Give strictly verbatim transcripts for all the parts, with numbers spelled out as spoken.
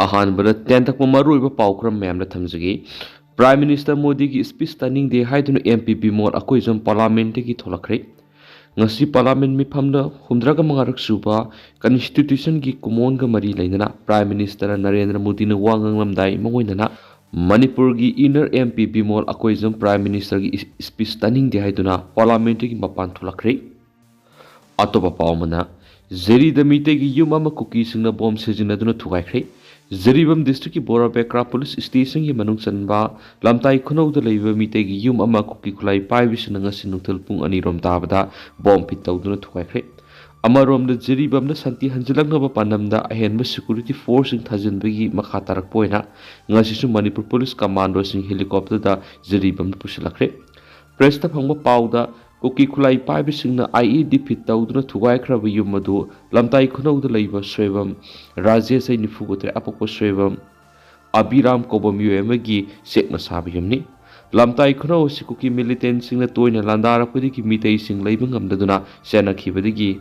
ꯑꯍꯥꯟꯕꯗ ꯇꯦꯟꯇꯛꯄ ꯃꯔꯨꯑꯣꯏꯕ ꯄꯥꯎ ꯈꯔ ꯃꯌꯥꯝꯗ ꯊꯝꯖꯒꯦ꯫ Prime Minister ꯃꯣꯗꯤꯒꯤ speech ꯇꯥꯅꯤꯡꯗꯦ ꯍꯥꯏꯗꯨꯅ M P ꯕꯤꯃꯣꯜ ꯑꯀꯣꯏꯖꯝ Parliamentꯇꯒꯤ ꯊꯣꯛꯂꯛꯈ꯭ꯔꯦ꯫ ꯉꯁꯤ Parliament ꯃꯤꯐꯝꯗ ꯍꯨꯝꯗ꯭ꯔꯥꯒ ꯃꯉꯥꯔꯛ ꯁꯨꯕ Constitutionꯒꯤ ꯀꯨꯃꯣꯟꯒ ꯃꯔꯤ ꯂꯩꯅꯅ Prime Minister ꯅꯔꯦꯟꯗ꯭ꯔ ꯃꯣꯗꯤꯅ ꯋꯥ ꯉꯥꯡꯂꯝꯗꯥꯏ ꯃꯉꯣꯏꯅꯅ ꯃꯅꯤꯄꯨꯔꯒꯤ Inner M P Bimol Akoijam Prime Ministerꯒꯤ speech ꯇꯥꯅꯤꯡꯗꯦ ꯍꯥꯏꯗꯨꯅ Parliamentꯇꯒꯤ ꯃꯄꯥꯟ ꯊꯣꯛꯂꯛꯈ꯭ꯔꯦ꯫ ꯑꯇꯣꯞꯄ ꯄꯥꯎ ꯑꯃꯅ, ꯖꯤꯔꯤꯗ ꯃꯤꯇꯩꯒꯤ ꯌꯨꯝ ꯑꯃ ꯀꯨꯀꯤꯁꯤꯡꯅ ꯕꯣꯝ ꯁꯤꯖꯤꯟꯅꯗꯨꯅ ꯊꯨꯒꯥꯏꯈ꯭ꯔꯦ꯫ ꯖꯤꯔꯤꯕꯥꯝ districtꯀꯤ ꯕꯣꯔꯥꯕꯦꯀ꯭ꯔꯥ police stationꯒꯤ ꯃꯅꯨꯡ ꯆꯟꯕ ꯂꯝꯇꯥꯏ ꯈꯨꯅꯧꯗ ꯂꯩꯕ ꯃꯤꯇꯩꯒꯤ ꯌꯨꯝ ꯑꯃ ꯀꯨꯀꯤ ꯈꯨꯠꯂꯥꯏ ꯄꯥꯏꯕꯁꯤꯡꯅ ꯉꯁꯤ ꯅꯨꯡꯊꯤꯜ ꯄꯨꯡ ꯑꯅꯤꯔꯣꯝ ꯇꯥꯕꯗ ꯕꯣꯝ ꯐꯤꯠ ꯇꯧꯗꯨꯅ ꯊꯨꯒꯥꯏꯈ꯭ꯔꯦ꯫ ꯑꯃꯔꯣꯝꯗ, ꯖꯤꯔꯤꯕꯥꯝꯗ ꯁꯥꯟꯇꯤ ꯍꯟꯖꯤꯜꯂꯛꯅꯕ ꯄꯥꯟꯗꯝꯗ ꯑꯍꯦꯟꯕ security forceꯁꯤꯡ ꯊꯥꯖꯤꯟꯕꯒꯤ ꯃꯈꯥ ꯇꯥꯔꯛꯄ ꯑꯣꯏꯅ ꯉꯁꯤꯁꯨ ꯃꯅꯤꯄꯨꯔ police commandoꯁꯤꯡ helicopterꯗ ꯖꯤꯔꯤꯕꯥꯝꯗ ꯄꯨꯁꯤꯜꯂꯛꯈ꯭ꯔꯦ꯫ Pressꯇ ꯐꯪꯕ ꯄꯥꯎꯗ, ꯀꯨꯀꯤ ꯈꯨꯠꯂꯥꯏ ꯄꯥꯏꯕꯁꯤꯡꯅ IED ꯐꯤꯠ ꯇꯧꯗꯨꯅ ꯊꯨꯒꯥꯏꯈ꯭ꯔꯕ ꯌꯨꯝ ꯑꯗꯨ ꯂꯝꯇꯥꯏ ꯈꯨꯅꯧꯗ ꯂꯩꯕ ꯁꯣꯏꯕꯝ ꯔꯥꯖꯦꯁ, ꯆꯍꯤ ꯅꯤꯐꯨꯒ ꯇꯔꯦꯠ, ꯑꯄꯣꯛꯄ ꯁꯣꯏꯕꯝ ꯑꯕꯤꯔꯥꯝ ꯀꯧꯕ ꯃꯤꯑꯣꯏ ꯑꯃꯒꯤ ꯆꯦꯛꯅ ꯁꯥꯕ ꯌꯨꯝꯅꯤ꯫ ꯂꯝꯇꯥꯏ ꯈꯨꯅꯧ ꯑꯁꯤ ꯀꯨꯀꯤ militantꯁꯤꯡꯅ ꯇꯣꯏꯅ ꯂꯥꯟꯗꯥꯔꯛꯄꯗꯒꯤ ꯃꯤꯇꯩꯁꯤꯡ ꯂꯩꯕ ꯉꯝꯗꯗꯨꯅ ꯆꯦꯟꯅꯈꯤꯕꯗꯒꯤ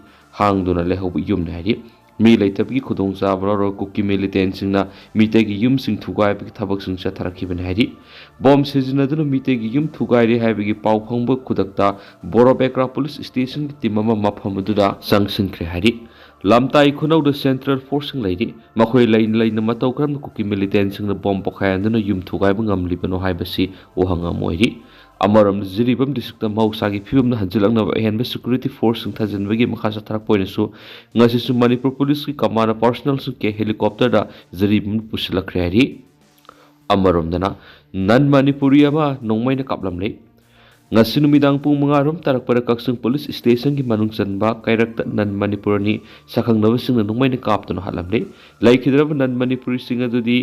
ꯍꯥꯡꯗꯨꯅ ꯂꯩꯍꯧꯕ ꯌꯨꯝꯅꯤ ꯍꯥꯏꯔꯤ꯫ ꯃꯤ ꯂꯩꯇꯕꯒꯤ ꯈꯨꯗꯣꯡꯆꯥꯕ ꯂꯧꯔꯒ ꯀꯨꯀꯤ militantꯁꯤꯡꯅ ꯃꯤꯇꯩꯒꯤ ꯌꯨꯝꯁꯤꯡ ꯊꯨꯒꯥꯏꯕꯒꯤ ꯊꯕꯛꯁꯤꯡ ꯆꯠꯊꯔꯛꯈꯤꯕꯅꯤ ꯍꯥꯏꯔꯤ꯫ ꯕꯣꯝ ꯁꯤꯖꯤꯟꯅꯗꯨꯅ ꯃꯤꯇꯩꯒꯤ ꯌꯨꯝ ꯊꯨꯒꯥꯏꯔꯦ ꯍꯥꯏꯕꯒꯤ ꯄꯥꯎ ꯐꯪꯕ ꯈꯨꯗꯛꯇ ꯕꯣꯔꯥꯕꯦꯀ꯭ꯔꯥ police stationꯒꯤ team ꯑꯃ ꯃꯐꯝ ꯑꯗꯨꯗ ꯆꯪꯁꯤꯟꯈ꯭ꯔꯦ ꯍꯥꯏꯔꯤ꯫ ꯂꯝꯇꯥꯏ ꯈꯨꯅꯧꯗ central forceꯁꯤꯡ ꯂꯩꯔꯤ꯫ ꯃꯈꯣꯏ ꯂꯩꯅ ꯂꯩꯅ ꯃꯇꯧ ꯀꯔꯝꯅ ꯀꯨꯀꯤ militantꯁꯤꯡꯅ ꯕꯣꯝ ꯄꯣꯈꯥꯏꯍꯟꯗꯨꯅ ꯌꯨꯝ ꯊꯨꯒꯥꯏꯕ ꯉꯝꯂꯤꯕꯅꯣ ꯍꯥꯏꯕꯁꯤ ꯋꯥꯍꯪ ꯑꯃ ꯑꯣꯏꯔꯤ꯫ ꯑꯃꯔꯣꯝꯗ, ꯖꯤꯔꯤꯕꯥꯝ districtꯇ ꯃꯍꯧꯁꯥꯒꯤ ꯐꯤꯕꯝꯗ ꯍꯟꯖꯤꯜꯂꯛꯅꯕ ꯑꯍꯦꯟꯕ security forceꯁꯤꯡ ꯊꯥꯖꯤꯟꯕꯒꯤ ꯃꯈꯥ ꯆꯠꯊꯔꯛꯄ ꯑꯣꯏꯅꯁꯨ ꯉꯁꯤꯁꯨ ꯃꯅꯤꯄꯨꯔ policeꯀꯤ commando personnelꯁꯤꯡꯒꯤ helicopterꯗ ꯖꯤꯔꯤꯕꯥꯝ ꯄꯨꯁꯤꯜꯂꯛꯈ꯭ꯔꯦ ꯍꯥꯏꯔꯤ꯫ ꯑꯃꯔꯣꯝꯗꯅ, non Manipuri ꯑꯃ ꯅꯣꯡꯃꯩꯅ ꯀꯥꯞꯂꯝꯂꯦ꯫ ꯉꯁꯤ ꯅꯨꯃꯤꯗꯥꯡ ꯄꯨꯡ ꯃꯉꯥ ꯔꯣꯝ ꯇꯥꯔꯛꯄꯗ ꯀꯛꯆꯤꯡ police stationꯒꯤ ꯃꯅꯨꯡ ꯆꯟꯕ ꯀꯩꯔꯛꯇ non Manipuri ꯑꯅꯤ ꯁꯛꯈꯪꯅꯕꯁꯤꯡꯅ ꯅꯣꯡꯃꯩꯅ ꯀꯥꯞꯇꯨꯅ ꯍꯥꯠꯂꯝꯂꯦ꯫ ꯂꯩꯈꯤꯗ꯭ꯔꯕ non Manipuriꯁꯤꯡ ꯑꯗꯨꯗꯤ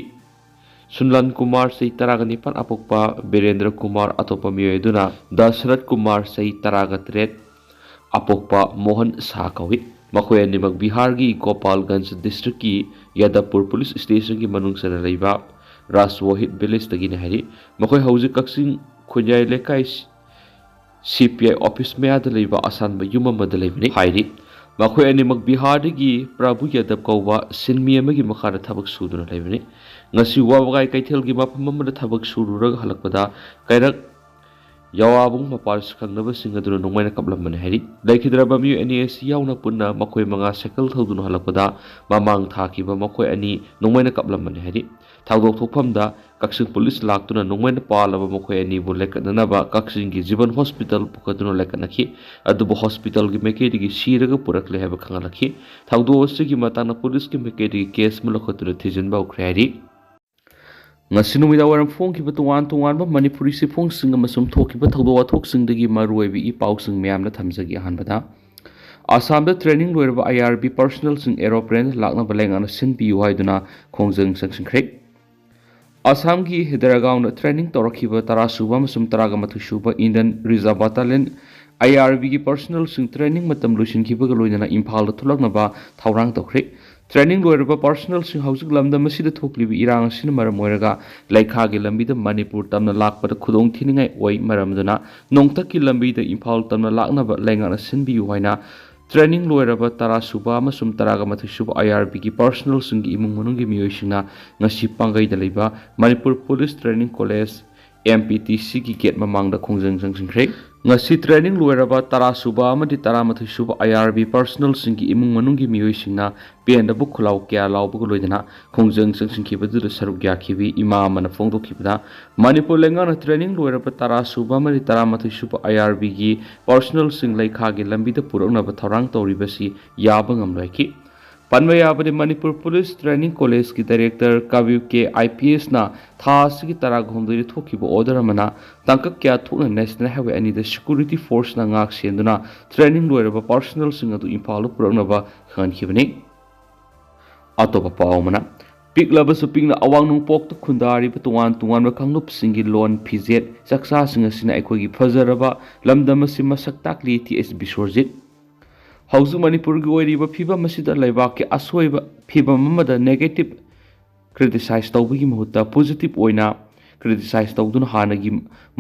ꯁꯨꯟꯂꯥꯟ ꯀꯨꯃꯥꯔ, ꯆꯍꯤ ꯇꯔꯥꯒ ꯅꯤꯄꯥꯟ, ꯑꯄꯣꯛꯄ ꯕꯤꯔꯦꯟꯗ꯭ꯔ ꯀꯨꯃꯥꯔ, ꯑꯇꯣꯞꯄ ꯃꯤꯑꯣꯏ ꯑꯗꯨꯅ ꯗꯁꯔꯠ ꯀꯨꯃꯥꯔ, ꯆꯍꯤ ꯇꯔꯥꯒ ꯇꯔꯦꯠ, ꯑꯄꯣꯛꯄ ꯃꯣꯍꯟ ꯁꯥꯍ ꯀꯧꯏ꯫ ꯃꯈꯣꯏ ꯑꯅꯤꯃꯛ ꯕꯤꯍꯥꯔꯒꯤ ꯒꯣꯄꯥꯜꯒꯟꯖ districtꯀꯤ ꯌꯥꯗꯕꯄꯨꯔ police stationꯒꯤ ꯃꯅꯨꯡ ꯆꯟꯅ ꯂꯩꯕ ꯔꯥꯖꯋꯣꯍꯤꯠ villageꯇꯒꯤꯅꯤ ꯍꯥꯏꯔꯤ꯫ ꯃꯈꯣꯏ ꯍꯧꯖꯤꯛ ꯀꯛꯆꯤꯡ ꯈꯨꯟꯌꯥꯏ ꯂꯩꯀꯥꯏ C P I office ꯃꯌꯥꯗ ꯂꯩꯕ ꯑꯁꯥꯟꯕ ꯌꯨꯝ ꯑꯃꯗ ꯂꯩꯕꯅꯤ ꯍꯥꯏꯔꯤ꯫ ꯃꯈꯣꯏ ꯑꯅꯤꯃꯛ ꯕꯤꯍꯥꯔꯗꯒꯤ ꯄ꯭ꯔꯚꯨ ꯌꯥꯗꯕ ꯀꯧꯕ ꯁꯤꯟꯃꯤ ꯑꯃꯒꯤ ꯃꯈꯥꯗ ꯊꯕꯛ ꯁꯨꯗꯨꯅ ꯂꯩꯕꯅꯤ꯫ ꯉꯁꯤ ꯋꯥꯕꯒꯥꯏ ꯀꯩꯊꯦꯜꯒꯤ ꯃꯐꯝ ꯑꯃꯗ ꯊꯕꯛ ꯁꯨꯔꯨꯔꯒ ꯍꯜꯂꯛꯄꯗ ꯀꯩꯔꯛ ꯌꯥꯋꯥꯕꯨꯡ ꯃꯄꯥꯜ ꯁꯛꯈꯪꯅꯕꯁꯤꯡ ꯑꯗꯨꯅ ꯅꯣꯡꯃꯩꯅ ꯀꯥꯞꯂꯝꯕꯅꯤ ꯍꯥꯏꯔꯤ꯫ ꯂꯩꯈꯤꯗ꯭ꯔꯕ ꯃꯤꯑꯣꯏ ꯑꯅꯤ ꯑꯁꯤ ꯌꯥꯎꯅ ꯄꯨꯟꯅ ꯃꯈꯣꯏ ꯃꯉꯥ ꯁꯥꯏꯀꯜ ꯊꯧꯗꯨꯅ ꯍꯜꯂꯛꯄꯗ ꯃꯃꯥꯡ ꯊꯥꯈꯤꯕ ꯃꯈꯣꯏ ꯑꯅꯤ ꯅꯣꯡꯃꯩꯅ ꯀꯥꯞꯂꯝꯕꯅꯤ ꯍꯥꯏꯔꯤ꯫ ꯊꯧꯗꯣꯛ ꯊꯣꯛꯐꯝꯗ ꯀꯛꯆꯤꯡ ꯄꯨꯂꯤꯁ ꯂꯥꯛꯇꯨꯅ ꯅꯣꯡꯃꯩꯅ ꯄꯥꯜꯂꯕ ꯃꯈꯣꯏ ꯑꯅꯤꯕꯨ ꯂꯩꯈꯠꯅꯅꯕ ꯀꯛꯆꯤꯡꯒꯤ ꯖꯤꯕꯟ ꯍꯣꯁꯄꯤꯇꯥꯜ ꯄꯨꯈꯠꯇꯨꯅ ꯂꯩꯈꯠꯅꯈꯤ꯫ ꯑꯗꯨꯕꯨ ꯍꯣꯁꯄꯤꯇꯥꯜꯒꯤ ꯃꯥꯏꯀꯩꯗꯒꯤ ꯁꯤꯔꯒ ꯄꯨꯔꯛꯂꯦ ꯍꯥꯏꯕ ꯈꯪꯍꯜꯂꯛꯈꯤ꯫ ꯊꯧꯗꯣꯛ ꯑꯁꯤꯒꯤ ꯃꯇꯥꯡꯗ ꯄꯨꯂꯤꯁꯀꯤ ꯃꯥꯏꯀꯩꯗꯒꯤ ꯀꯦꯁ ꯑꯃ ꯂꯧꯈꯠꯇꯨꯅ ꯊꯤꯖꯤꯟꯕ ꯍꯧꯈ꯭ꯔꯦ ꯍꯥꯏꯔꯤ꯫ ꯉꯁꯤ ꯅꯨꯃꯤꯗꯥꯡ ꯋꯥꯏꯔꯝ ꯐꯣꯡꯈꯤꯕ ꯇꯣꯉꯥꯟ ꯇꯣꯉꯥꯟꯕ ꯃꯅꯤꯄꯨꯔꯤ ꯆꯦꯐꯣꯡꯁꯤꯡ ꯑꯃꯁꯨꯡ ꯊꯣꯛꯈꯤꯕ ꯊꯧꯗꯣꯛ ꯋꯥꯊꯣꯛꯁꯤꯡꯗꯒꯤ ꯃꯔꯨꯑꯣꯏꯕ ꯏ ꯄꯥꯎꯁꯤꯡ ꯃꯌꯥꯝꯅ ꯊꯝꯖꯒꯦ꯫ ꯑꯍꯥꯟꯕꯗ, ꯑꯁꯥꯝꯗ ꯇ꯭ꯔꯦꯅꯤꯡ ꯂꯣꯏꯔꯕ ꯑꯥꯏ ꯑꯥꯔ ꯕꯤ ꯄꯔꯁꯅꯦꯜꯁꯤꯡ ꯑꯦꯔꯣꯄ꯭ꯂꯦꯟ ꯂꯥꯛꯅꯕ ꯂꯩꯉꯥꯛꯅ ꯁꯤꯟꯕꯤꯌꯨ ꯍꯥꯏꯗꯨꯅ ꯈꯣꯡꯖꯪ ꯆꯪꯁꯤꯟꯈ꯭ꯔꯦ꯫ ꯑꯁꯥꯝꯒꯤ ꯗꯦꯔꯥꯒꯥꯎꯟꯗ ꯇ꯭ꯔꯦꯅꯤꯡ ꯇꯧꯔꯛꯈꯤꯕ ꯇꯔꯥ ꯁꯨꯕ ꯑꯃꯁꯨꯡ ꯇꯔꯥꯒ ꯃꯥꯊꯣꯏ ꯁꯨꯕ ꯏꯟꯗꯤꯌꯟ ꯔꯤꯖꯥꯔꯚ ꯕꯠꯇꯥꯂꯤꯌꯟ, ꯑꯥꯏ ꯑꯥꯔ ꯕꯤꯒꯤ ꯄꯔꯁꯅꯦꯜꯁꯤꯡ ꯇ꯭ꯔꯦꯅꯤꯡ ꯃꯇꯝ ꯂꯣꯏꯁꯤꯟꯈꯤꯕꯒ ꯂꯣꯏꯅꯅ ꯏꯝꯐꯥꯜꯗ ꯊꯣꯛꯂꯛꯅꯕ ꯊꯧꯔꯥꯡ ꯇꯧꯈ꯭ꯔꯦ꯫ ꯇ꯭ꯔꯦꯅꯤꯡ ꯂꯣꯏꯔꯕ ꯄꯔꯁꯅꯦꯜꯁꯤꯡ ꯍꯧꯖꯤꯛ ꯂꯝꯗꯝ ꯑꯁꯤꯗ ꯊꯣꯛꯂꯤꯕ ꯏꯔꯥꯡ ꯑꯁꯤꯅ ꯃꯔꯝ ꯑꯣꯏꯔꯒ ꯂꯩꯈꯥꯒꯤ ꯂꯝꯕꯤꯗ ꯃꯅꯤꯄꯨꯔ ꯇꯝꯅ ꯂꯥꯛꯄꯗ ꯈꯨꯗꯣꯡ ꯊꯤꯅꯤꯡꯉꯥꯏ ꯑꯣꯏ꯫ ꯃꯔꯝ ꯑꯗꯨꯅ ꯅꯣꯡꯊꯛꯀꯤ ꯂꯝꯕꯤꯗ ꯏꯝꯐꯥꯜ ꯇꯝꯅ ꯂꯥꯛꯅꯕ ꯂꯩꯉꯥꯛꯅ ꯁꯤꯟꯕꯤꯌꯨ ꯍꯥꯏꯅ ꯇ꯭ꯔꯦꯅꯤꯡ ꯂꯣꯏꯔꯕ ꯇꯔꯥ ꯁꯨꯕ ꯑꯃꯁꯨꯡ ꯇꯔꯥꯒ ꯃꯥꯊꯣꯏ ꯁꯨꯕ ꯑꯥꯏ ꯑꯥꯔ ꯕꯤꯒꯤ ꯄꯔꯁꯅꯦꯜꯁꯤꯡꯒꯤ ꯏꯃꯨꯡ ꯃꯅꯨꯡꯒꯤ ꯃꯤꯑꯣꯏꯁꯤꯡꯅ ꯉꯁꯤ ꯄꯥꯡꯒꯩꯗ ꯂꯩꯕ Manipur police training college, M P T ꯁꯤꯒꯤ ꯒꯦꯠ ꯃꯃꯥꯡꯗ ꯈꯣꯡꯖꯪ ꯆꯪꯁꯤꯟꯈ꯭ꯔꯦ꯫ ꯉꯁꯤ ꯇ꯭ꯔꯦꯅꯤꯡ ꯂꯣꯏꯔꯕ ꯇꯔꯥ ꯁꯨꯕ ꯑꯃꯗꯤ ꯇꯔꯥ ꯃꯥꯊꯣꯏ ꯁꯨꯕ ꯑꯥꯏ ꯑꯥꯔ ꯕꯤ ꯄꯔꯁꯅꯦꯜꯁꯤꯡꯒꯤ ꯏꯃꯨꯡ ꯃꯅꯨꯡꯒꯤ ꯃꯤꯑꯣꯏꯁꯤꯡꯅ ꯄꯦꯟꯗꯕ ꯈꯨꯜꯂꯥꯎ ꯀꯌꯥ ꯂꯥꯎꯕꯒ ꯂꯣꯏꯅꯅ ꯈꯣꯡꯖꯪ ꯆꯪꯁꯤꯟꯈꯤꯕꯗꯨꯗ ꯁꯔꯨꯛ ꯌꯥꯈꯤꯕꯤ ꯏꯃꯥ ꯑꯃꯅ ꯐꯣꯡꯗꯣꯛꯈꯤꯕꯗ, ꯃꯅꯤꯄꯨꯔ ꯂꯩꯉꯥꯛꯅ ꯇ꯭ꯔꯦꯅꯤꯡ ꯂꯣꯏꯔꯕ ꯇꯔꯥ ꯁꯨꯕ ꯑꯃꯗꯤ ꯇꯔꯥ ꯃꯥꯊꯣꯏ ꯁꯨꯕ ꯑꯥꯏ ꯑꯥꯔ ꯕꯤꯒꯤ ꯄꯔꯁꯅꯦꯜꯁꯤꯡ ꯂꯩꯈꯥꯒꯤ ꯂꯝꯕꯤꯗ ꯄꯨꯔꯛꯅꯕ ꯊꯧꯔꯥꯡ ꯇꯧꯔꯤꯕꯁꯤ ꯌꯥꯕ ꯉꯝꯂꯣꯏꯈꯤ꯫ ꯄꯟꯕ ꯌꯥꯕꯗꯤ, ꯃꯅꯤꯄꯨꯔ ꯄꯨꯂꯤꯁ ꯇ꯭ꯔꯦꯅꯤꯡ ꯀꯣꯂꯦꯖꯀꯤ director Kabir K I P ꯑꯦꯁꯅ ꯊꯥ ꯑꯁꯤꯒꯤ ꯇꯔꯥꯒ ꯍꯨꯝꯗꯣꯏꯗ ꯊꯣꯛꯈꯤꯕ ꯑꯣꯔꯗꯔ ꯑꯃꯅ ꯇꯥꯡꯀꯛ ꯀꯌꯥ ꯊꯣꯛꯅ ꯅꯦꯁꯅꯦꯜ ꯍꯥꯏꯋꯦ ꯑꯅꯤꯗ ꯁꯦꯀ꯭ꯌꯨꯔꯤꯇꯤ ꯐꯣꯔꯁꯅ ꯉꯥꯛ ꯁꯦꯟꯗꯨꯅ ꯇ꯭ꯔꯦꯅꯤꯡ ꯂꯣꯏꯔꯕ ꯄꯔꯁꯅꯦꯜꯁꯤꯡ ꯑꯗꯨ ꯏꯝꯐꯥꯜꯗ ꯄꯨꯔꯛꯅꯕ ꯈꯪꯍꯟꯈꯤꯕꯅꯤ꯫ ꯑꯇꯣꯞꯄ ꯄꯥꯎ ꯑꯃꯅ, ꯄꯤꯛꯂꯕꯁꯨ ꯄꯤꯛꯅ ꯑꯋꯥꯡ ꯅꯣꯡꯄꯣꯛꯇ ꯈꯨꯟꯗꯥꯔꯤꯕ ꯇꯣꯉꯥꯟ ꯇꯣꯉꯥꯟꯕ ꯀꯥꯡꯂꯨꯞꯁꯤꯡꯒꯤ ꯂꯣꯟ, ꯐꯤꯖꯦꯠ, ꯆꯥꯛꯆꯥꯁꯤꯡ ꯑꯁꯤꯅ ꯑꯩꯈꯣꯏꯒꯤ ꯐꯖꯔꯕ ꯂꯝꯗꯝ ꯑꯁꯤ ꯃꯁꯛ ꯇꯥꯛꯂꯤ꯫ ꯇꯤ ꯑꯦꯁ ꯕꯤꯁ꯭ꯋꯔꯖꯤꯠ꯫ ꯍꯧꯖꯤꯛ ꯃꯅꯤꯄꯨꯔꯒꯤ ꯑꯣꯏꯔꯤꯕ ꯐꯤꯕꯝ ꯑꯁꯤꯗ ꯂꯩꯕꯥꯛꯀꯤ ꯑꯁꯣꯏꯕ ꯐꯤꯕꯝ ꯑꯃꯗ ꯅꯦꯒꯦꯇꯤꯚ ꯀ꯭ꯔꯤꯇꯤꯁꯥꯏꯖ ꯇꯧꯕꯒꯤ ꯃꯍꯨꯠꯇ ꯄꯣꯖꯤꯇꯤꯚ ꯑꯣꯏꯅ ꯀ꯭ꯔꯤꯇꯤꯁꯥꯏꯖ ꯇꯧꯗꯨꯅ ꯍꯥꯟꯅꯒꯤ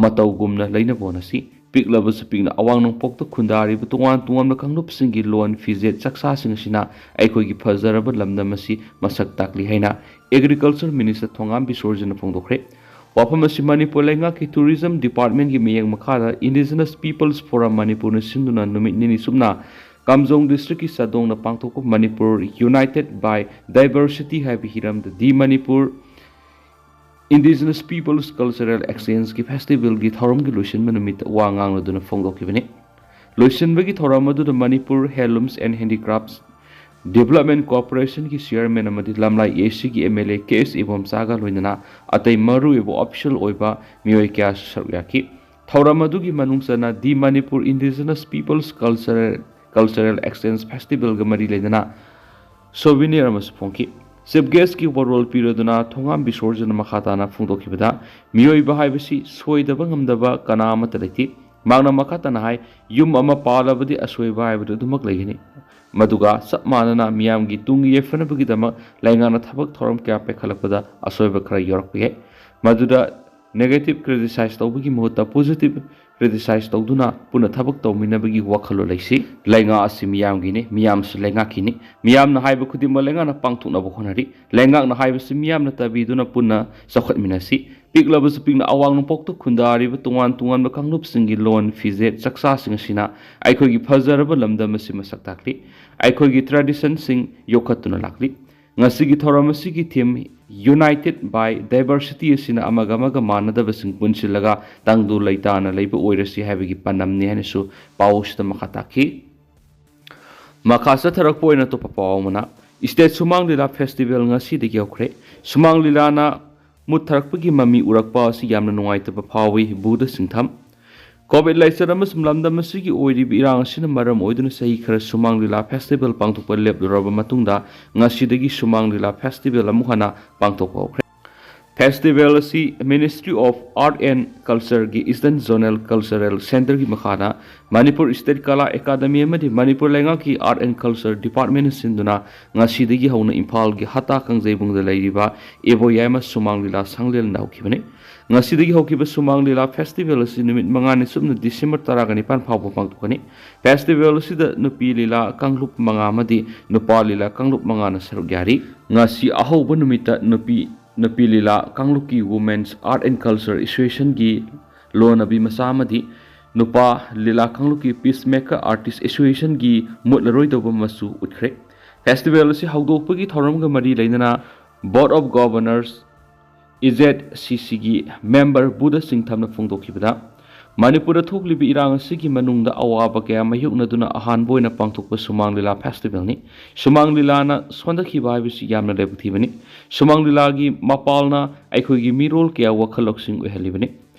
ꯃꯇꯧꯒꯨꯝꯅ ꯂꯩꯅꯕ ꯍꯣꯠꯅꯁꯤ꯫ ꯄꯤꯛꯂꯕꯁꯨ ꯄꯤꯛꯅ ꯑꯋꯥꯡ ꯅꯣꯡꯄꯣꯛꯇ ꯈꯨꯟꯗꯥꯔꯤꯕ ꯇꯣꯉꯥꯟ ꯇꯣꯉꯥꯟꯕ ꯀꯥꯡꯂꯨꯞꯁꯤꯡꯒꯤ ꯂꯣꯟ, ꯐꯤꯖꯦꯠ, ꯆꯥꯛꯆꯥꯁꯤꯡ ꯑꯁꯤꯅ ꯑꯩꯈꯣꯏꯒꯤ ꯐꯖꯔꯕ ꯂꯝꯗꯝ ꯑꯁꯤ ꯃꯁꯛ ꯇꯥꯛꯂꯤ ꯍꯥꯏꯅ Agriculture Minister ꯊꯣꯉꯥꯝ ꯕꯤꯁꯣꯔꯖꯤꯅ ꯐꯣꯡꯗꯣꯛꯈ꯭ꯔꯦ꯫ ꯋꯥꯐꯝ ꯑꯁꯤ ꯃꯅꯤꯄꯨꯔ ꯂꯩꯉꯥꯛꯀꯤ Tourism Department ꯀꯤ ꯃꯤꯠꯌꯦꯡ ꯃꯈꯥꯗ Indigenous Peoples Forum ꯃꯅꯤꯄꯨꯔꯅ ꯁꯤꯟꯗꯨꯅ ꯅꯨꯃꯤꯠ ꯅꯤꯅꯤ ꯆꯨꯞꯅ ꯀꯥꯝꯖꯣꯡ district ꯀꯤ ꯆꯥꯗꯣꯡꯗ ꯄꯥꯡꯊꯣꯛꯄ Manipur United by Diversity ꯍꯥꯏꯕ ꯍꯤꯔꯝꯗ The Manipur Indigenous Peoples Cultural Exchange ꯀꯤ festival ꯒꯤ ꯊꯧꯔꯝꯒꯤ ꯂꯣꯏꯁꯤꯟꯕ ꯅꯨꯃꯤꯠꯇ ꯋꯥ ꯉꯥꯡꯂꯗꯨꯅ ꯐꯣꯡꯗꯣꯛꯈꯤꯕꯅꯤ꯫ ꯂꯣꯏꯁꯤꯟꯕꯒꯤ ꯊꯧꯔꯝ ꯑꯗꯨꯗ Manipur Handlooms and Handicrafts Development Corporation ꯒꯤ chairman ꯑꯃꯗꯤ ꯂꯝꯂꯥꯏ A C ꯒꯤ M L A K S ꯏꯕꯣꯝꯆꯥꯒ ꯂꯣꯏꯅꯅ ꯑꯇꯩ ꯃꯔꯨꯑꯣꯏꯕ official ꯑꯣꯏꯕ ꯃꯤꯑꯣꯏ ꯀꯌꯥꯁꯨ ꯁꯔꯨꯛ ꯌꯥꯈꯤ꯫ ꯊꯧꯔꯝ ꯑꯗꯨꯒꯤ ꯃꯅꯨꯡ ꯆꯟꯅ The Manipur Indigenous Peoples Cultural, Cultural Exchange Festival ꯒ ꯃꯔꯤ ꯂꯩꯅꯅ souvenir ꯑꯃꯁꯨ ꯐꯣꯡꯈꯤ꯫ Chief guest ꯀꯤ ꯋꯥꯔꯣꯜ ꯄꯤꯔꯗꯨꯅ ꯊꯣꯉꯥꯝ ꯕꯤꯁꯣꯔꯖꯅ ꯃꯈꯥ ꯇꯥꯅ ꯐꯣꯡꯗꯣꯛꯈꯤꯕꯗ, ꯃꯤꯑꯣꯏꯕ ꯍꯥꯏꯕꯁꯤ ꯁꯣꯏꯗꯕ ꯉꯝꯗꯕ ꯀꯅꯥ ꯑꯃꯠꯇ ꯂꯩꯇꯦ꯫ ꯃꯍꯥꯛꯅ ꯃꯈꯥ ꯇꯥꯅ ꯍꯥꯏ, ꯌꯨꯝ ꯑꯃ ꯄꯥꯜꯂꯕꯗꯤ ꯑꯁꯣꯏꯕ ꯍꯥꯏꯕꯗꯨ ꯑꯗꯨꯃꯛ ꯂꯩꯒꯅꯤ꯫ ꯃꯗꯨꯒ ꯆꯞ ꯃꯥꯟꯅꯅ ꯃꯤꯌꯥꯝꯒꯤ ꯇꯨꯡꯒꯤ ꯌꯥꯏꯐꯅꯕꯒꯤꯗꯃꯛ ꯂꯩꯉꯥꯛꯅ ꯊꯕꯛ ꯊꯧꯔꯝ ꯀꯌꯥ ꯄꯥꯏꯈꯠꯂꯛꯄꯗ ꯑꯁꯣꯏꯕ ꯈꯔ ꯌꯥꯎꯔꯛꯄ ꯌꯥꯏ꯫ ꯃꯗꯨꯗ negative criticize ꯇꯧꯕꯒꯤ ꯃꯍꯨꯠꯇ positive criticize ꯇꯧꯗꯨꯅ ꯄꯨꯟꯅ ꯊꯕꯛ ꯇꯧꯃꯤꯟꯅꯕꯒꯤ ꯋꯥꯈꯜꯂꯣꯟ ꯂꯩꯁꯤ꯫ ꯂꯩꯉꯥꯛ ꯑꯁꯤ ꯃꯤꯌꯥꯝꯒꯤꯅꯤ, ꯃꯤꯌꯥꯝꯁꯨ ꯂꯩꯉꯥꯛꯀꯤꯅꯤ꯫ ꯃꯤꯌꯥꯝꯅ ꯍꯥꯏꯕ ꯈꯨꯗꯤꯡꯃꯛ ꯂꯩꯉꯥꯛꯅ ꯄꯥꯡꯊꯣꯛꯅꯕ ꯍꯣꯠꯅꯔꯤ꯫ ꯂꯩꯉꯥꯛꯅ ꯍꯥꯏꯕꯁꯤ ꯃꯤꯌꯥꯝꯅ ꯇꯥꯕꯤꯗꯨꯅ ꯄꯨꯟꯅ ꯆꯥꯎꯈꯠꯃꯤꯟꯅꯁꯤ꯫ ꯄꯤꯛꯂꯕꯁꯨ ꯄꯤꯛꯅ ꯑꯋꯥꯡ ꯅꯣꯡꯄꯣꯛꯇ ꯈꯨꯟꯗꯥꯔꯤꯕ ꯇꯣꯉꯥꯟ ꯇꯣꯉꯥꯟꯕ ꯀꯥꯡꯂꯨꯞꯁꯤꯡꯒꯤ ꯂꯣꯟ, ꯐꯤꯖꯦꯠ, ꯆꯥꯛꯆꯥꯁꯤꯡ ꯑꯁꯤꯅ ꯑꯩꯈꯣꯏꯒꯤ ꯐꯖꯔꯕ ꯂꯝꯗꯝ ꯑꯁꯤ ꯃꯁꯛ ꯇꯥꯛꯂꯤ꯫ ꯑꯩꯈꯣꯏꯒꯤ tradition ꯁꯤꯡ ꯌꯣꯛꯈꯠꯇꯨꯅ ꯂꯥꯛꯂꯤ꯫ ꯉꯁꯤꯒꯤ ꯊꯧꯔꯝ ꯑꯁꯤꯒꯤ theme United by Diversity ꯑꯁꯤꯅ ꯑꯃꯒ ꯑꯃꯒ ꯃꯥꯟꯅꯗꯕꯁꯤꯡ ꯄꯨꯟꯁꯤꯜꯂꯒ ꯇꯪꯗꯨ ꯂꯩꯇꯥꯅ ꯂꯩꯕ ꯑꯣꯏꯔꯁꯤ ꯍꯥꯏꯕꯒꯤ ꯄꯥꯟꯗꯝꯅꯤ ꯍꯥꯏꯅꯁꯨ ꯄꯥꯎ ꯑꯁꯤꯗ ꯃꯈꯥ ꯇꯥꯈꯤ꯫ ꯃꯈꯥ ꯆꯠꯊꯔꯛꯄ ꯑꯣꯏꯅ ꯑꯇꯣꯞꯄ ꯄꯥꯎ ꯑꯃꯅ, State ꯁꯨꯃꯥꯡ ꯂꯤꯂꯥ festival ꯉꯁꯤꯗꯒꯤ ꯍꯧꯈ꯭ꯔꯦ꯫ ꯁꯨꯃꯥꯡ ꯂꯤꯂꯥꯅ ꯃꯨꯠꯊꯔꯛꯄꯒꯤ ꯃꯃꯤ ꯎꯔꯛꯄ ꯑꯁꯤ ꯌꯥꯝꯅ ꯅꯨꯡꯉꯥꯏꯇꯕ ꯐꯥꯎꯏ, ꯕꯨꯙ ꯁꯤꯡꯊꯝ꯫ COVID ꯂꯥꯏꯆꯠ ꯑꯃꯁꯨꯡ ꯂꯝꯗꯝ ꯑꯁꯤꯒꯤ ꯑꯣꯏꯔꯤꯕ ꯏꯔꯥꯡ ꯑꯁꯤꯅ ꯃꯔꯝ ꯑꯣꯏꯗꯨꯅ ꯆꯍꯤ ꯈꯔ ꯁꯨꯃꯥꯡ ꯂꯤꯂꯥ festival ꯄꯥꯡꯊꯣꯛꯄ ꯂꯦꯞꯂꯨꯔꯕ ꯃꯇꯨꯡꯗ ꯉꯁꯤꯗꯒꯤ ꯁꯨꯃꯥꯡ ꯂꯤꯂꯥ festival ꯑꯃꯨꯛ ꯍꯟꯅ ꯄꯥꯡꯊꯣꯛꯄ ꯍꯧꯈ꯭ꯔꯦ꯫ Festival ꯑꯁꯤ Ministry of Art and Culture ꯒꯤ Eastern Zonal Cultural Centre ꯒꯤ ꯃꯈꯥꯗ ꯃꯅꯤꯄꯨꯔ State Kala Academy ꯑꯃꯗꯤ ꯃꯅꯤꯄꯨꯔ ꯂꯩꯉꯥꯛꯀꯤ Art and Culture Department ꯅ ꯁꯤꯟꯗꯨꯅ ꯉꯁꯤꯗꯒꯤ ꯍꯧꯅ ꯏꯝꯐꯥꯜꯒꯤ ꯍꯠꯇꯥ ꯀꯥꯡꯖꯩꯕꯨꯡꯗ ꯂꯩꯔꯤꯕ ꯏꯕꯣꯌꯥꯏꯃ ꯁꯨꯃꯥꯡ ꯂꯤꯂꯥ ꯁꯪꯂꯦꯟꯗ ꯍꯧꯈꯤꯕꯅꯤ꯫ ꯉꯁꯤꯗꯒꯤ ꯍꯧꯈꯤꯕ ꯁꯨꯃꯥꯡ ꯂꯤꯂꯥ festival ꯑꯁꯤ ꯅꯨꯃꯤꯠ ꯃꯉꯥꯅꯤ ꯆꯨꯞꯅ December ꯇꯔꯥꯒ ꯅꯤꯄꯥꯟ ꯐꯥꯎꯕ ꯄꯥꯡꯊꯣꯛꯀꯅꯤ꯫ Festival ꯑꯁꯤꯗ ꯅꯨꯄꯤ ꯂꯤꯂꯥ ꯀꯥꯡꯂꯨꯞ ꯃꯉꯥ ꯑꯃꯗꯤ ꯅꯨꯄꯥ ꯂꯤꯂꯥ ꯀꯥꯡꯂꯨꯞ ꯃꯉꯥꯅ ꯁꯔꯨꯛ ꯌꯥꯔꯤ꯫ ꯉꯁꯤ ꯑꯍꯧꯕ ꯅꯨꯃꯤꯠꯇ ꯅꯨꯄꯤ ꯅꯨꯄꯤ ꯂꯤꯂꯥ ꯀꯥꯡꯂꯨꯞꯀꯤ Women's Art and Culture Association ꯒꯤ ꯂꯣꯟꯅꯕꯤ ꯃꯆꯥ ꯑꯃꯗꯤ ꯅꯨꯄꯥ ꯂꯤꯂꯥ ꯀꯥꯡꯂꯨꯞꯀꯤ Peacemaker Artist Association ꯒꯤ ꯃꯨꯠꯂꯔꯣꯏꯗꯧꯕ ꯃꯆꯨ ꯎꯠꯈ꯭ꯔꯦ꯫ Festival ꯑꯁꯤ ꯍꯧꯗꯣꯛꯄꯒꯤ ꯊꯧꯔꯝꯒ ꯃꯔꯤ ꯂꯩꯅꯅ Board of Governors, ꯏꯖꯦꯠ ꯁꯤ ꯁꯤꯒꯤ member ꯕꯨꯙ ꯆꯤꯡꯊꯝꯅ ꯐꯣꯡꯗꯣꯛꯈꯤꯕꯗ, ꯃꯅꯤꯄꯨꯔꯗ ꯊꯣꯛꯂꯤꯕ ꯏꯔꯥꯡ ꯑꯁꯤꯒꯤ ꯃꯅꯨꯡꯗ ꯑꯋꯥꯕ ꯀꯌꯥ ꯃꯥꯌꯣꯛꯅꯗꯨꯅ ꯑꯍꯥꯟꯕ ꯑꯣꯏꯅ ꯄꯥꯡꯊꯣꯛꯄ ꯁꯨꯃꯥꯡ ꯂꯤꯂꯥ festival ꯅꯤ꯫ ꯁꯨꯃꯥꯡ ꯂꯤꯂꯥꯅ ꯁꯣꯟꯊꯈꯤꯕ ꯍꯥꯏꯕꯁꯤ ꯌꯥꯝꯅ ꯂꯥꯏꯕꯛ ꯊꯤꯕꯅꯤ꯫ ꯁꯨꯃꯥꯡ ꯂꯤꯂꯥꯒꯤ ꯃꯄꯥꯜꯅ ꯑꯩꯈꯣꯏꯒꯤ ꯃꯤꯔꯣꯜ ꯀꯌꯥ ꯋꯥꯈꯜ ꯂꯧꯁꯤꯡ ꯑꯣꯏꯍꯜꯂꯤꯕꯅꯤ꯫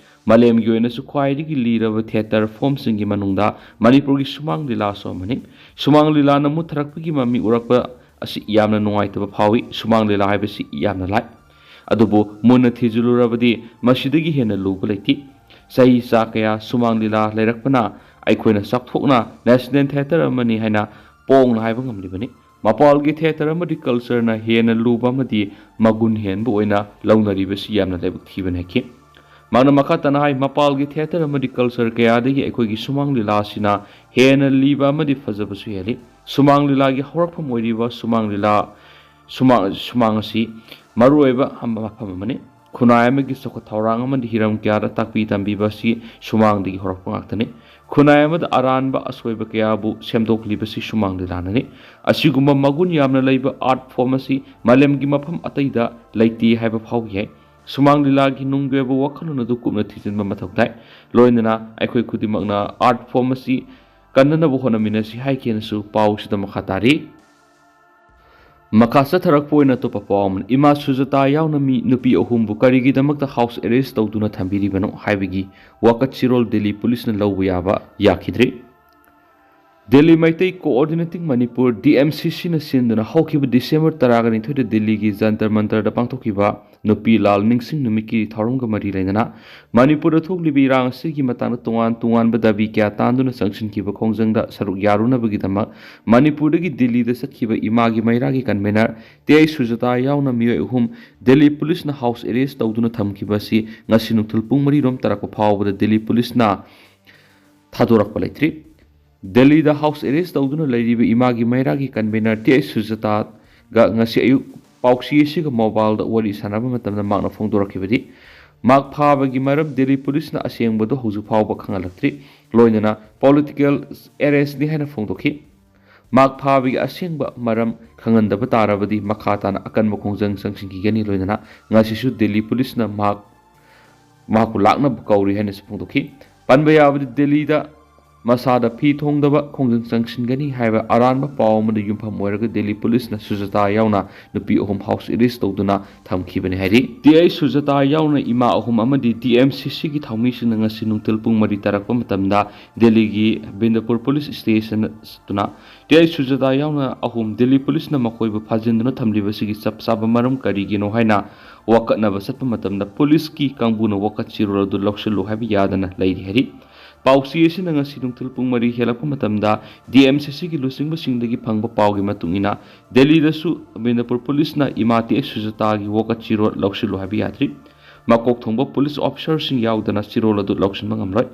ꯃꯥꯂꯦꯝꯒꯤ ꯑꯣꯏꯅꯁꯨ ꯈ꯭ꯋꯥꯏꯗꯒꯤ ꯂꯤꯔꯕ theatre form ꯁꯤꯡꯒꯤ ꯃꯅꯨꯡꯗ ꯃꯅꯤꯄꯨꯔꯒꯤ ꯁꯨꯃꯥꯡ ꯂꯤꯂꯥꯁꯨ ꯑꯃꯅꯤ꯫ ꯁꯨꯃꯥꯡ ꯂꯤꯂꯥꯅ ꯃꯨꯠꯊꯔꯛꯄꯒꯤ ꯃꯃꯤ ꯎꯔꯛꯄ ꯑꯁꯤ ꯌꯥꯝꯅ ꯅꯨꯡꯉꯥꯏꯇꯕ ꯐꯥꯎꯏ꯫ ꯁꯨꯃꯥꯡ ꯂꯤꯂꯥ ꯍꯥꯏꯕꯁꯤ ꯌꯥꯝꯅ ꯂꯥꯏ, ꯑꯗꯨꯕꯨ ꯃꯨꯟꯅ ꯊꯤꯖꯤꯜꯂꯨꯔꯕꯗꯤ ꯃꯁꯤꯗꯒꯤ ꯍꯦꯟꯅ ꯂꯨꯕ ꯂꯩꯇꯦ꯫ ꯆꯍꯤ ꯆꯥ ꯀꯌꯥ ꯁꯨꯃꯥꯡ ꯂꯤꯂꯥ ꯂꯩꯔꯛꯄꯅ ꯑꯩꯈꯣꯏꯅ ꯆꯥꯎꯊꯣꯛꯅ National Theatre ꯑꯃꯅꯤ ꯍꯥꯏꯅ ꯄꯣꯡꯅ ꯍꯥꯏꯕ ꯉꯝꯂꯤꯕꯅꯤ꯫ ꯃꯄꯥꯜꯒꯤ theatre ꯑꯃꯗꯤ culture ꯅ ꯍꯦꯟꯅ ꯂꯨꯕ ꯑꯃꯗꯤ ꯃꯒꯨꯟ ꯍꯦꯟꯕ ꯑꯣꯏꯅ ꯂꯧꯅꯔꯤꯕꯁꯤ ꯌꯥꯝꯅ ꯂꯥꯏꯕꯛ ꯊꯤꯕꯅꯤ ꯍꯥꯏꯈꯤ꯫ ꯃꯍꯥꯛꯅ ꯃꯈꯥ ꯇꯥꯅ ꯍꯥꯏ, ꯃꯄꯥꯜꯒꯤ theatre ꯑꯃꯗꯤ culture ꯀꯌꯥꯗꯒꯤ ꯑꯩꯈꯣꯏꯒꯤ ꯁꯨꯃꯥꯡ ꯂꯤꯂꯥ ꯑꯁꯤꯅ ꯍꯦꯟꯅ ꯂꯤꯕ ꯑꯃꯗꯤ ꯐꯖꯕꯁꯨ ꯍꯦꯜꯂꯤ꯫ ꯁꯨꯃꯥꯡ ꯂꯤꯂꯥꯒꯤ ꯍꯧꯔꯛꯐꯝ ꯑꯣꯏꯔꯤꯕ ꯁꯨꯃꯥꯡ ꯂꯤꯂꯥ, ꯁꯨꯃꯥꯡ, ꯁꯨꯃꯥꯡ ꯑꯁꯤ ꯃꯔꯨꯑꯣꯏꯕ ꯃꯐꯝ ꯑꯃꯅꯤ꯫ ꯈꯨꯟꯅꯥꯏ ꯑꯃꯒꯤ ꯆꯥꯎꯈꯠ ꯊꯧꯔꯥꯡ ꯑꯃꯗꯤ ꯍꯤꯔꯝ ꯀꯌꯥꯗ ꯇꯥꯛꯄꯤ ꯇꯝꯕꯤꯕ ꯑꯁꯤ ꯁꯨꯃꯥꯡꯗꯒꯤ ꯍꯧꯔꯛꯄ ꯉꯥꯛꯇꯅꯤ꯫ ꯈꯨꯟꯅꯥꯏ ꯑꯃꯗ ꯑꯔꯥꯟꯕ ꯑꯁꯣꯏꯕ ꯀꯌꯥꯕꯨ ꯁꯦꯝꯗꯣꯛꯂꯤꯕꯁꯤ ꯁꯨꯃꯥꯡ ꯂꯤꯂꯥꯅꯅꯤ꯫ ꯑꯁꯤꯒꯨꯝꯕ ꯃꯒꯨꯟ ꯌꯥꯝꯅ ꯂꯩꯕ art form ꯑꯁꯤ ꯃꯥꯂꯦꯝꯒꯤ ꯃꯐꯝ ꯑꯇꯩꯗ ꯂꯩꯇꯦ ꯍꯥꯏꯕ ꯐꯥꯎꯕ ꯌꯥꯏ꯫ ꯁꯨꯃꯥꯡ ꯂꯤꯂꯥꯒꯤ ꯅꯨꯡꯒꯤ ꯑꯣꯏꯕ ꯋꯥꯈꯜꯂꯣꯟ ꯑꯗꯨ ꯀꯨꯞꯅ ꯊꯤꯖꯤꯟꯕ ꯃꯊꯧ ꯇꯥꯏ꯫ ꯂꯣꯏꯅꯅ ꯑꯩꯈꯣꯏ ꯈꯨꯗꯤꯡꯃꯛꯅ art form ꯑꯁꯤ ꯀꯟꯅꯅꯕ ꯍꯣꯠꯅꯃꯤꯟꯅꯁꯤ ꯍꯥꯏꯈꯤꯅꯁꯨ ꯄꯥꯎꯁꯤꯗ ꯃꯈꯥ ꯇꯥꯔꯤ꯫ ꯃꯈꯥ ꯆꯠꯊꯔꯛꯄ ꯑꯣꯏꯅ ꯑꯇꯣꯞꯄ ꯄꯥꯎ ꯑꯃꯅ, ꯏꯃꯥ ꯁꯨꯖꯥꯇꯥ ꯌꯥꯎꯅ ꯃꯤ ꯅꯨꯄꯤ ꯑꯍꯨꯝꯕꯨ ꯀꯔꯤꯒꯤꯗꯃꯛꯇ house arrest ꯇꯧꯗꯨꯅ ꯊꯝꯕꯤꯔꯤꯕꯅꯣ ꯍꯥꯏꯕꯒꯤ ꯋꯥꯀꯠ ꯆꯤꯔꯣꯜ ꯗꯤꯜꯂꯤ ꯄꯨꯂꯤꯁꯅ ꯂꯧꯕ ꯌꯥꯕ ꯌꯥꯈꯤꯗ꯭ꯔꯤ꯫ Delhi Meitei coordinating Manipur, D M C ꯁꯤꯅ ꯁꯤꯟꯗꯨꯅ ꯍꯧꯈꯤꯕ ꯗꯤꯁꯦꯝꯕꯔ ꯇꯔꯥꯒ ꯅꯤꯊꯣꯏꯗ ꯗꯦꯜꯂꯤꯒꯤ ꯖꯟꯇꯔ ꯃꯟꯇꯔꯗ ꯄꯥꯡꯊꯣꯛꯈꯤꯕ ꯅꯨꯄꯤ ꯂꯥꯜ ꯅꯤꯡꯁꯤꯡ ꯅꯨꯃꯤꯠꯀꯤ ꯊꯧꯔꯝꯒ ꯃꯔꯤ ꯂꯩꯅꯅ ꯃꯅꯤꯄꯨꯔꯗ ꯊꯣꯛꯂꯤꯕ ꯏꯔꯥꯡ ꯑꯁꯤꯒꯤ ꯃꯇꯥꯡꯗ ꯇꯣꯉꯥꯟ ꯇꯣꯉꯥꯟꯕ ꯗꯥꯕꯤ ꯀꯌꯥ ꯇꯥꯟꯗꯨꯅ ꯆꯪꯁꯤꯟꯈꯤꯕ ꯈꯣꯡꯖꯪꯗ ꯁꯔꯨꯛ ꯌꯥꯔꯨꯅꯕꯒꯤꯗꯃꯛ ꯃꯅꯤꯄꯨꯔꯗꯒꯤ ꯗꯦꯜꯂꯤꯗ ꯆꯠꯈꯤꯕ ꯏꯃꯥꯒꯤ ꯃꯩꯔꯥꯒꯤ ꯀꯟꯚꯦꯅꯔ ꯇꯦ ꯑꯩꯆ ꯁꯨꯖꯥꯇꯥ ꯌꯥꯎꯅ ꯃꯤꯑꯣꯏ ꯑꯍꯨꯝ ꯗꯦꯜꯂꯤ ꯄꯨꯂꯤꯁꯅ ꯍꯥꯎꯁ ꯑꯦꯔꯦꯁ ꯇꯧꯗꯨꯅ ꯊꯝꯈꯤꯕ ꯑꯁꯤ ꯉꯁꯤ ꯅꯨꯡꯊꯤꯜ ꯄꯨꯡ ꯃꯔꯤꯔꯣꯝ ꯇꯥꯔꯛꯄ ꯐꯥꯎꯕꯗ ꯗꯦꯜꯂꯤ ꯄꯨꯂꯤꯁꯅ ꯊꯥꯗꯣꯔꯛꯄ ꯂꯩꯇ꯭ꯔꯤ꯫ ꯗꯦꯜꯂꯤꯗ ꯍꯥꯎꯁ ꯑꯦꯔꯦꯁ ꯇꯧꯗꯨꯅ ꯂꯩꯔꯤꯕ ꯏꯃꯥꯒꯤ ꯃꯩꯔꯥꯒꯤ ꯀꯟꯚꯦꯅꯔ ꯇꯦ ꯑꯩꯆ ꯁꯨꯖꯥꯇꯥꯒ ꯉꯁꯤ ꯑꯌꯨꯛ ꯄꯥꯎꯆꯦ ꯑꯁꯤꯒ ꯃꯣꯕꯥꯏꯜꯗ ꯋꯥꯔꯤ ꯁꯥꯟꯅꯕ ꯃꯇꯝꯗ ꯃꯍꯥꯛꯅ ꯐꯣꯡꯗꯣꯔꯛꯈꯤꯕꯗꯤ, ꯃꯍꯥꯛ ꯐꯥꯕꯒꯤ ꯃꯔꯝ ꯗꯦꯜꯂꯤ ꯄꯨꯂꯤꯁꯅ ꯑꯁꯦꯡꯕꯗꯨ ꯍꯧꯖꯤꯛ ꯐꯥꯎꯕ ꯈꯪꯍꯜꯂꯛꯇ꯭ꯔꯤ꯫ ꯂꯣꯏꯅꯅ ꯄꯣꯂꯤꯇꯤꯀꯦꯜ ꯑꯦꯔꯦꯁꯅꯤ ꯍꯥꯏꯅ ꯐꯣꯡꯗꯣꯛꯈꯤ꯫ ꯃꯍꯥꯛ ꯐꯥꯕꯒꯤ ꯑꯁꯦꯡꯕ ꯃꯔꯝ ꯈꯪꯍꯟꯗꯕ ꯇꯥꯔꯕꯗꯤ ꯃꯈꯥ ꯇꯥꯅ ꯑꯀꯟꯕ ꯈꯣꯡꯖꯪ ꯆꯪꯁꯤꯟꯈꯤꯒꯅꯤ꯫ ꯂꯣꯏꯅꯅ ꯉꯁꯤꯁꯨ ꯗꯦꯜꯂꯤ ꯄꯨꯂꯤꯁꯅ ꯃꯍꯥꯛ, ꯃꯍꯥꯛꯄꯨ ꯂꯥꯛꯅꯕ ꯀꯧꯔꯤ ꯍꯥꯏꯅꯁꯨ ꯐꯣꯡꯗꯣꯛꯈꯤ꯫ ꯄꯟꯕ ꯌꯥꯕꯗꯤ, ꯗꯦꯜꯂꯤꯗ ꯃꯁꯥꯗ ꯐꯤ ꯊꯣꯡꯗꯕ ꯈꯣꯡꯖꯪ ꯆꯪꯁꯤꯟꯒꯅꯤ ꯍꯥꯏꯕ ꯑꯔꯥꯟꯕ ꯄꯥꯎ ꯑꯃꯗ ꯌꯨꯝꯐꯝ ꯑꯣꯏꯔꯒ ꯗꯦꯜꯂꯤ ꯄꯨꯂꯤꯁꯅ ꯁꯨꯖꯥꯇꯥ ꯌꯥꯎꯅ ꯅꯨꯄꯤ ꯑꯍꯨꯝ ꯍꯥꯎꯁ ꯑꯦꯔꯦꯁ ꯇꯧꯗꯨꯅ ꯊꯝꯈꯤꯕꯅꯤ ꯍꯥꯏꯔꯤ꯫ ꯇꯤ ꯑꯩꯆ ꯁꯨꯖꯥꯇꯥ ꯌꯥꯎꯅ ꯏꯃꯥ ꯑꯍꯨꯝ ꯑꯃꯗꯤ ꯗꯤ ꯑꯦꯝ ꯁꯤ ꯁꯤꯒꯤ ꯊꯧꯃꯤꯁꯤꯡꯅ ꯉꯁꯤ ꯅꯨꯡꯊꯤꯜ ꯄꯨꯡ ꯃꯔꯤ ꯇꯥꯔꯛꯄ ꯃꯇꯝꯗ ꯗꯦꯜꯂꯤꯒꯤ ꯕꯤꯟꯗꯄꯨꯔ ꯄꯨꯂꯤꯁ ꯁ꯭ꯇꯦꯁꯟꯗꯨꯅ ꯇꯤ ꯑꯩꯆ ꯁꯨꯖꯥꯇꯥ ꯌꯥꯎꯅ ꯑꯍꯨꯝ ꯗꯦꯜꯂꯤ ꯄꯨꯂꯤꯁꯅ ꯃꯈꯣꯏꯕꯨ ꯐꯥꯖꯤꯟꯗꯨꯅ ꯊꯝꯂꯤꯕꯁꯤꯒꯤ ꯆꯞ ꯆꯥꯕ ꯃꯔꯝ ꯀꯔꯤꯒꯤꯅꯣ ꯍꯥꯏꯅ ꯋꯥꯀꯠꯅꯕ ꯆꯠꯄ ꯃꯇꯝꯗ ꯄꯨꯂꯤꯁꯀꯤ ꯀꯥꯡꯕꯨꯅ ꯋꯥꯀꯠ ꯆꯤꯔꯣꯜ ꯑꯗꯨ ꯂꯧꯁꯤꯜꯂꯨ ꯍꯥꯏꯕ ꯌꯥꯗꯅ ꯂꯩꯔꯤ ꯍꯥꯏꯔꯤ꯫ ꯄꯥꯎꯆꯦ ꯑꯁꯤꯅ ꯉꯁꯤ ꯅꯨꯡꯊꯤꯜ ꯄꯨꯡ ꯃꯔꯤ ꯍꯦꯜꯂꯛꯄ ꯃꯇꯝꯗ ꯗꯤ ꯑꯦꯝ ꯁꯤ ꯁꯤꯒꯤ ꯂꯨꯆꯤꯡꯕꯁꯤꯡꯗꯒꯤ ꯐꯪꯕ ꯄꯥꯎꯒꯤ ꯃꯇꯨꯡ ꯏꯟꯅ, ꯗꯦꯜꯂꯤꯗꯁꯨ ꯃꯤꯅꯄꯨꯔ ꯄꯨꯂꯤꯁꯅ ꯏꯃꯥ ꯇꯤ ꯑꯩꯆ ꯁꯨꯖꯥꯇꯥꯒꯤ ꯋꯥꯀꯠ ꯆꯤꯔꯣꯜ ꯂꯧꯁꯤꯜꯂꯨ ꯍꯥꯏꯕ ꯌꯥꯗ꯭ꯔꯤ꯫ ꯃꯀꯣꯛ ꯊꯣꯡꯕ ꯄꯨꯂꯤꯁ ꯑꯣꯐꯤꯁꯥꯔꯁꯤꯡ ꯌꯥꯎꯗꯅ ꯆꯤꯔꯣꯜ ꯑꯗꯨ ꯂꯧꯁꯤꯟꯕ ꯉꯝꯂꯣꯏ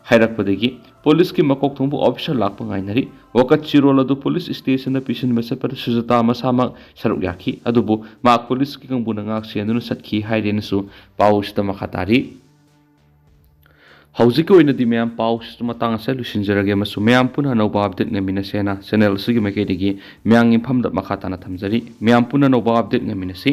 ꯍꯥꯏꯔꯛꯄꯗꯒꯤ ꯄꯨꯂꯤꯁꯀꯤ ꯃꯀꯣꯛ ꯊꯣꯡꯕ ꯑꯣꯐꯤꯁꯥꯔ ꯂꯥꯛꯄ ꯉꯥꯏꯅꯔꯤ꯫ ꯋꯥꯀꯠ ꯆꯤꯔꯣꯜ ꯑꯗꯨ ꯄꯨꯂꯤꯁ ꯁ꯭ꯇꯦꯁꯟꯗ ꯄꯤꯁꯤꯟꯕ ꯆꯠꯄꯗ ꯁꯨꯖꯥꯇꯥ ꯃꯁꯥꯃꯛ ꯁꯔꯨꯛ ꯌꯥꯈꯤ, ꯑꯗꯨꯕꯨ ꯃꯍꯥꯛ ꯄꯨꯂꯤꯁꯀꯤ ꯀꯥꯡꯕꯨꯅ ꯉꯥꯛ ꯁꯦꯟꯗꯨꯅ ꯆꯠꯈꯤ ꯍꯥꯏꯔꯦꯅꯁꯨ ꯄꯥꯎ ꯑꯁꯤꯗ ꯃꯈꯥ ꯇꯥꯔꯤ꯫ ꯍꯧꯖꯤꯛꯀꯤ ꯑꯣꯏꯅꯗꯤ ꯃꯌꯥꯝ ꯄꯥꯎ ꯑꯁꯤ ꯃꯇꯥꯡ ꯑꯁꯤꯗ ꯂꯣꯏꯁꯤꯟꯖꯔꯒꯦ, ꯑꯃꯁꯨꯡ ꯃꯌꯥꯝ ꯄꯨꯟꯅ ꯑꯅꯧꯕ ꯑꯞꯗꯦꯠ ꯉꯥꯏꯃꯤꯟꯅꯁꯦꯅ ꯆꯦꯅꯦꯜ ꯑꯁꯤꯒꯤ ꯃꯥꯏꯀꯩꯗꯒꯤ ꯃꯌꯥꯝꯒꯤ ꯃꯐꯝꯗ ꯃꯈꯥ ꯇꯥꯅ ꯊꯝꯖꯔꯤ꯫ ꯃꯌꯥꯝ ꯄꯨꯟꯅ ꯑꯅꯧꯕ ꯑꯞꯗꯦꯠ ꯉꯥꯏꯃꯤꯟꯅꯁꯤ꯫